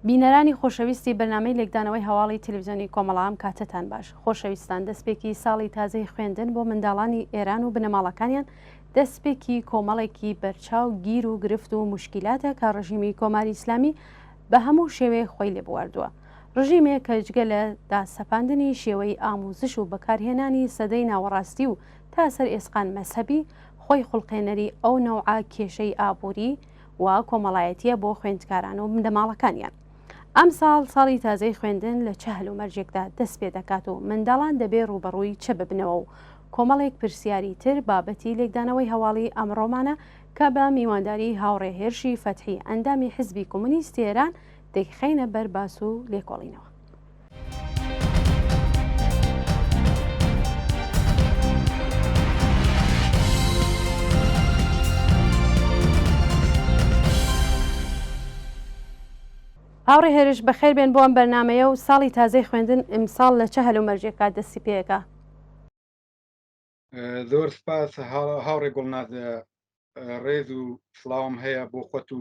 بینەرانی خۆشەویستی بەرنامەی لێکدانەوەی هەواڵی تەلەفزیۆنی کۆمەڵە ئەم کاتەتان باش. خۆشەویستان دەستپێکی ساڵی تازەی خوێندن بۆ منداڵانی ئێران و بنەماڵەکانیان دەستپێکی کۆمەڵێکی بەرچاو گیر و گرفت و موشکیلاتە کە ڕژیمی کۆماری ئیسلامی بە هەموو شێوەیەک خۆی لێ بواردووە. ڕژیمێک کە جگە لە داسەپاندنی شێوەی ئاموزش و بەکارهێنانی سەدەی ناوەڕاستی و تا سەر ئێسقان مەزهەبی، خۆی خوڵقێنەری ئەو نەوعە کێشەی ئابووری و کۆمەڵایەتییە بۆ خوێندکاران و بنەماڵەکانیان. ئەمساڵ ساڵی تازەی خوێندن لە چ هەلومەرجێکدا دەست پێ دەکات و منداڵان دەبێ ڕووبەڕووی چ ببنەوە و کۆمەڵێک پرسیاری تر بابەتی لێکدانەوەی هەواڵی ئەمڕۆمانە کە بە میوانداری هاوڕێ هێرشی فەتحی ئەندامی حزبی کۆمۆنیستی ئێران دەیخەینە بەر باس و لێکۆڵینەوە. هاوڕێ هێرش بەخێر بێن بۆ ئەم بەرنمەیە و ساڵی تازەی خوێندن ئمساڵ لە چە هەلومەرجێکا دەستی پێەکە؟ زۆر سپاس هاوڕێ گوڵناز ڕێز و سڵاوم هەیە بۆ خۆت و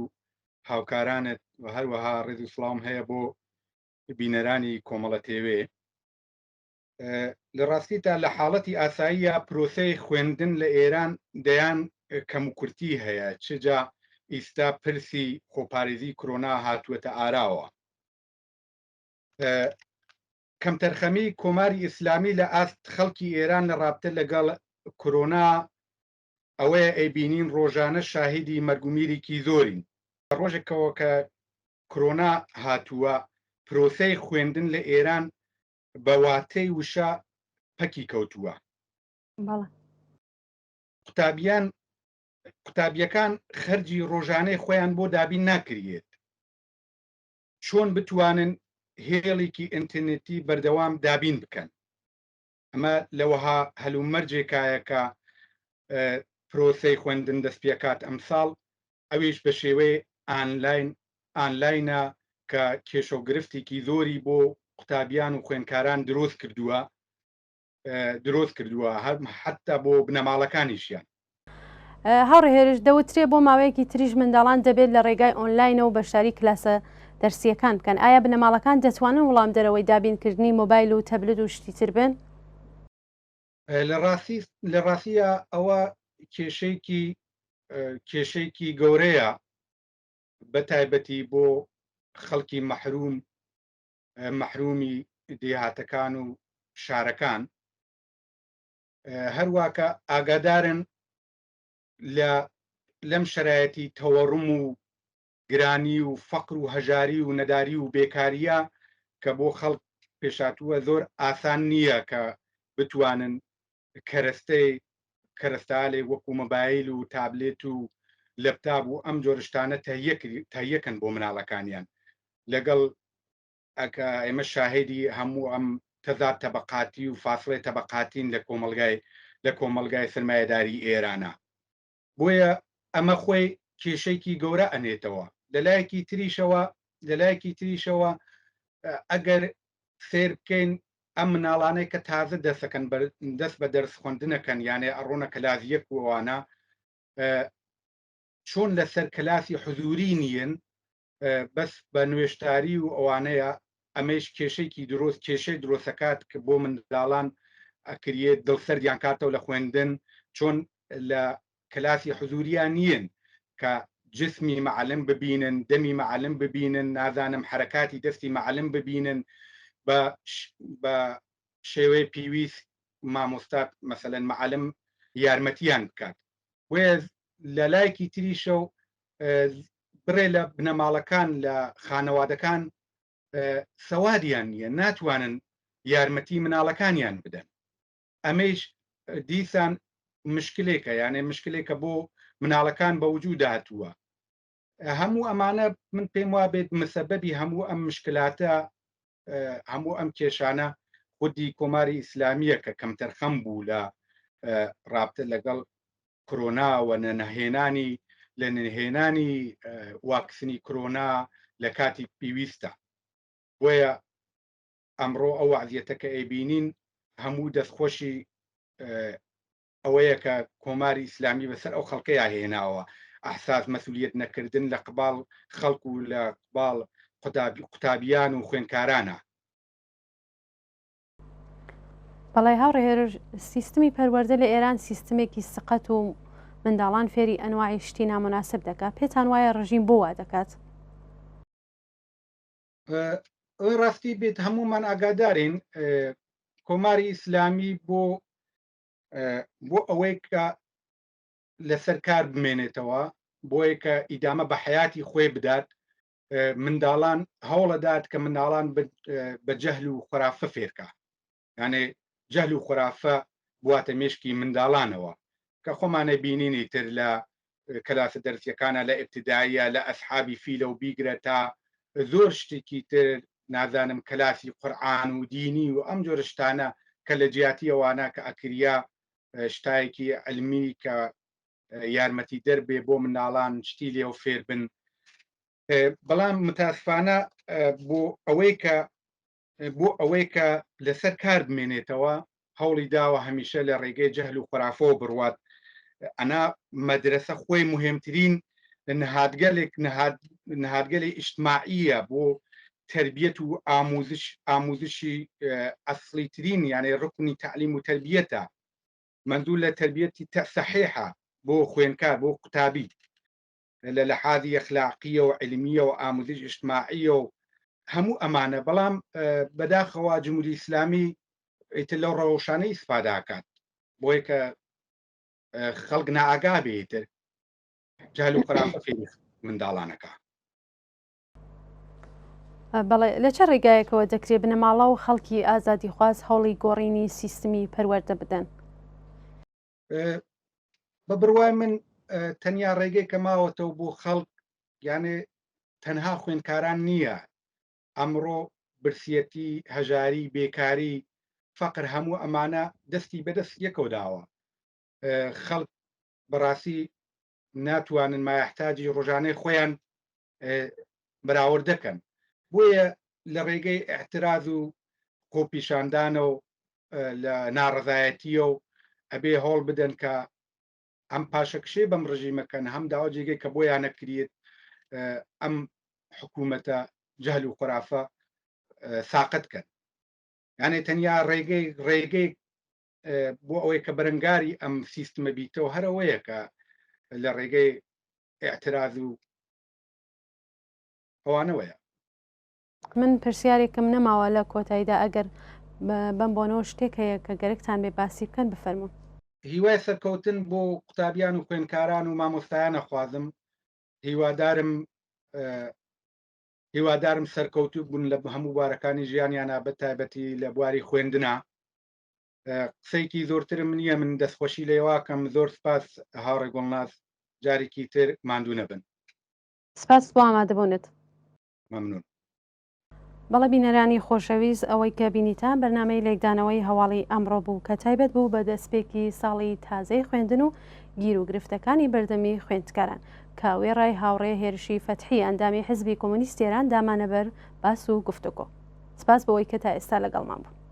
هاوکارانت و هەروەها ڕێز و سڵاوم هەیە بۆ بینەرانی کۆمەڵە تێوێ لە ڕاستیدا لە حاڵەتی ئاساییە پرۆسەی خوێندن لە ئێران دەیان کەموکورتی هەیە چجا ئیستا پرسی خۆپارێزی کرۆنا هاتووەتە ئاراوە. کەمتەرخەمی کۆماری ئیسلامی لە ئاست خەڵکی ئێران لە ڕابتە لەگەڵ کرۆنا ئەوەیە ئەیبینین ڕۆژانە شاهیدی مەرگومیریکی زۆرین. لە ڕۆژێکەوە کە کرۆنا هاتووە پرۆسەی خوێندن لە ئێران بە واتەی وشە پەکی کەوتووە. قوتابیان قوتابیەکان خەرجی ڕۆژانەی خۆیان بۆ دابین ناکریێت. چۆن بتوانن هێڵێکی ئینتەرنێتی بەردەوام دابین بکەن؟ ئەمە لە وەها هەلومەرجێکایە کە پرۆسەی خوێندن دەست پێکات ئەمساڵ، ئەویش بە شێوەی ئانلاین ئانلاینە کە کێشە و گرفتێکی زۆری بۆ قوتابیان و خوێندکاران دروست کردووە دروست کردووە حتا بۆ بنەماڵەکانیشیان. هاوڕێ هێرش، دەوترێ بۆ ماوەیەکی تریش منداڵان دەبێت لە ڕێگای ئۆنلاینەوە بەشداری کلاسە دەرسییەکان بکەن، ئایا بنەماڵەکان دەتوانن وڵامدەرەوەی دابینکردنی مۆبایل و تەبلت و شتی تر بن؟ لە ڕاستییا ئەوە کێشەیەکی کێشەیەکی گەورەیە بە تایبەتی بۆ خەڵکی مەحروم مەحرومی دێهاتەکان و شارەکان هەرواکە ئاگادارن لە لەم شەرایەتی تەوەڕم و گرانی و فەقر و هەژاری و نەداری و بێکاریە کە بۆ خەڵک پێشاتووە زۆر ئاسان نییە کە بتوانن کەرەستەی کەرەستالێک وەکو مۆبایل و تابلێت و لەپتاب و ئەم جۆرشتانە تەهیەکەن بۆ مناڵەکانیان لەگەڵ ئەکە ئێمە شاهیدی هەموو ئەم تەزاد تەبەقاتی و فاسڵەی تەبەقاتین لە کۆمەڵگای لە کۆمەڵگای سەرمایەداری ئێرانە بۆیە ئەمە خۆی کێشەیەکی گەورە ئەنێتەوە لەلایەکی تریشەوە لەلایەکی تریشەوە ئەگەر سێر بکەین ئەم مناڵانەی کە تازە دەسەکەن دەست بە دەرس خوندنەکەن یانێ ئەڕۆنە کلاس یەک وانە چۆن لەسەر کلاسی حزوری نیین بەس بە نوێشتاری و ئەوانەیە ئەمەیش کێشەیەکی درۆست کێشەی درۆسەکات کە بۆ منداڵان ئەکریێت دڵسەردیان کاتەوە لە خوێندن چۆن لە کلاسی حزوریان نیین کە جسمی معلم ببینن دەمی معلم ببینن نازانم حرەکاتی دەستی معلم ببینن بە بە شێوەی پێویست مامۆستا مەسەلەن معلم یارمەتیان بکات بۆیە لە لایەکی تریشەو بڕێ لە بنەماڵەکان لە خانەوادەکان سەوادیان نییە ناتوانن یارمەتی مناڵەکانیان بدەن ئەمەیش دیسان مشکلێکە یانێ مشکلێکە بۆ مناڵەکان بە وجود هاتووە هەموو ئەمانە من پێم وا بێت مسەبەبی هەموو ئەم مشکلاتە هەموو ئەم کێشانە خودی کۆماری ئیسلامیە کە کەمتەرخەم بوو لە رابتە لەگەڵ کرۆنا و نەهێنانی لە نهێنانی واکسنی کرۆنا لە کاتی پێویستە بۆیە ئەمڕۆ ئەو وەعزیەتە کە ئەیبینین هەموو دەستخۆشی ئەوەیە کە کۆماری ئیسلامی بەسەر ئەو خەڵکەیا هێناوە ئەحساس مەسولیت نەکردن لە قباڵ خەڵک و لە قباڵ. قوتابیان و خوێندکارانە. بەڵێ هاوڕێ هێرش، سیستمی پەروەردە لە ئێران سیستمێکی سقەت و منداڵان فێری ئەنواعی شتی نامناسب دەکات، پێتان وایە ڕژیم بۆ وا دەکات؟ ئەوەی ڕاستی بێت هەمومان ئاگادارین کۆماری ئیسلامی بۆ بۆ ئەوەی کە لەسەر کار بمێنێتەوە بۆیە کە ئیدامە بە حیاتی خۆی بدات منداڵان هەوڵەدات کە منداڵان بە جەهل و خرافە فێرکە یانێ جەهل و خرافە بواتە مێشکی منداڵانەوە کە خۆمانە بینینی تر لە کەلاسە دەرسیەکانە لە ئبتداییە لە ئەسحابی فیلە و بیگرە تا زۆر شتێکی تر نازانم کەلاسی قورآن و دینی و ئەم جۆرە شتانە کە لە جیاتی ئەوانە کە ئەکریا شتایەکی علمی کە یارمەتی دەربێ بۆ منداڵان شتی لێو فێر بن بەڵام متاسفانە بۆ ئەوەی کە بۆ ئەوەی کە لەسەر کار بمێنێتەوە هەوڵی داوە هەمیشە لە ڕێگەی جەهل و خرافەوە بڕوات ئەنا مەدرسە خۆی مهمترین نهادگەلێک نهادگەلی ئیجتماعیە بۆ تربیەت و ئاموزش ئاموزشی ئەسڵیترین یانێ ڕکنی تعلیم و تربیەتە مەندوو لە تربیەتی سەحیحە بۆ خوێنکار بۆ قوتابی لە لەحازی ئەخلاقیە و علمیە و ئاموزش ئیجتماعیە و هەموو ئەمانە بەڵام بەداخەوە جمهوری ئیسلامی ئیتر لەو ڕەوشانە ئیسفاداکات بۆیە کە خەڵک نائاگا بێ ئیتر جهل و خرافە فێری منداڵانەکە. بەڵێ لە چه ڕێگایەکەوە دەکرێ بنەماڵە و خەڵکی ئازادیخواز هەوڵی گۆڕینی سیستمی پەروەردە بدەن؟ بە بڕوای من تەنیا ڕێگەی کە ماوەتەوە بۆ خەڵک یانێ تەنها خوێندکاران نییە ئەمڕۆ برسیەتی هەژاری بێکاری فەقر هەموو ئەمانە دەستی بەدەست یەکەوە داوە خەڵک بەڕاستی ناتوانن مایەحتاجی ڕۆژانەی خۆیان بەراورد دەکەن بۆیە لە ڕێگەی اعتراض و خۆپیشاندانە و لە ناڕەزایەتیە و ئەبێ هەوڵ بدەن کە ئەم پاشەکشێ بەم ڕژیمەکەن هەم داوا جێگەی کە بۆیان نەکرێت ئەم حکوومەتە جەهل و خرافە ساقت کەن یانێ تەنیا ڕێگەی ڕێگەی بۆ ئەوەی کە بەرەنگاری ئەم سیستمە بیتەوە هەرەوەیە کە لە ڕێگەی اعتراض و ئەوانەوەیە. من پرسیارێکم نەماوە لە کۆتاییدا ئەگەر بەم بۆنەوە شتێک هەیە کە گەرەکتان بێ باسی بکەن بفەرموون. هیوای سەرکەوتن بۆ قوتابیان و خوێندکاران و مامۆستایان ئەخوازم هیوادارم هیوادارم سەرکەوتوو بوون لە هەموو بوارەکانی ژیانیانە بە تایبەتی لە بواری خوێندنا قسەیەکی زۆرترم نییە من دەستخۆشی لێواکەم زۆر سپاس هاوڕێ گوڵناز جارێکی تر ماندوو نەبن. سپاس بۆ ئامادەبوونت. مەمنون. بەڵێ بینەرانی خۆشەویست ئەوەی کە بینیتان بەرنامەی لێکدانەوەی هەواڵی ئەمڕۆ بوو کە تایبەت بوو بە دەستپێکی ساڵی تازەی خوێندن و گیر و گرفتەکانی بەردەمی خوێندکاران کە وێڕای هاوڕێ هێرشی فەتحی ئەندامی حزبی کۆمۆنیستی ئێران دامانە بەر باس و گفتوگۆ. سپاس بۆ ئەوەی کە تا ئێستا لەگەڵمان بوون.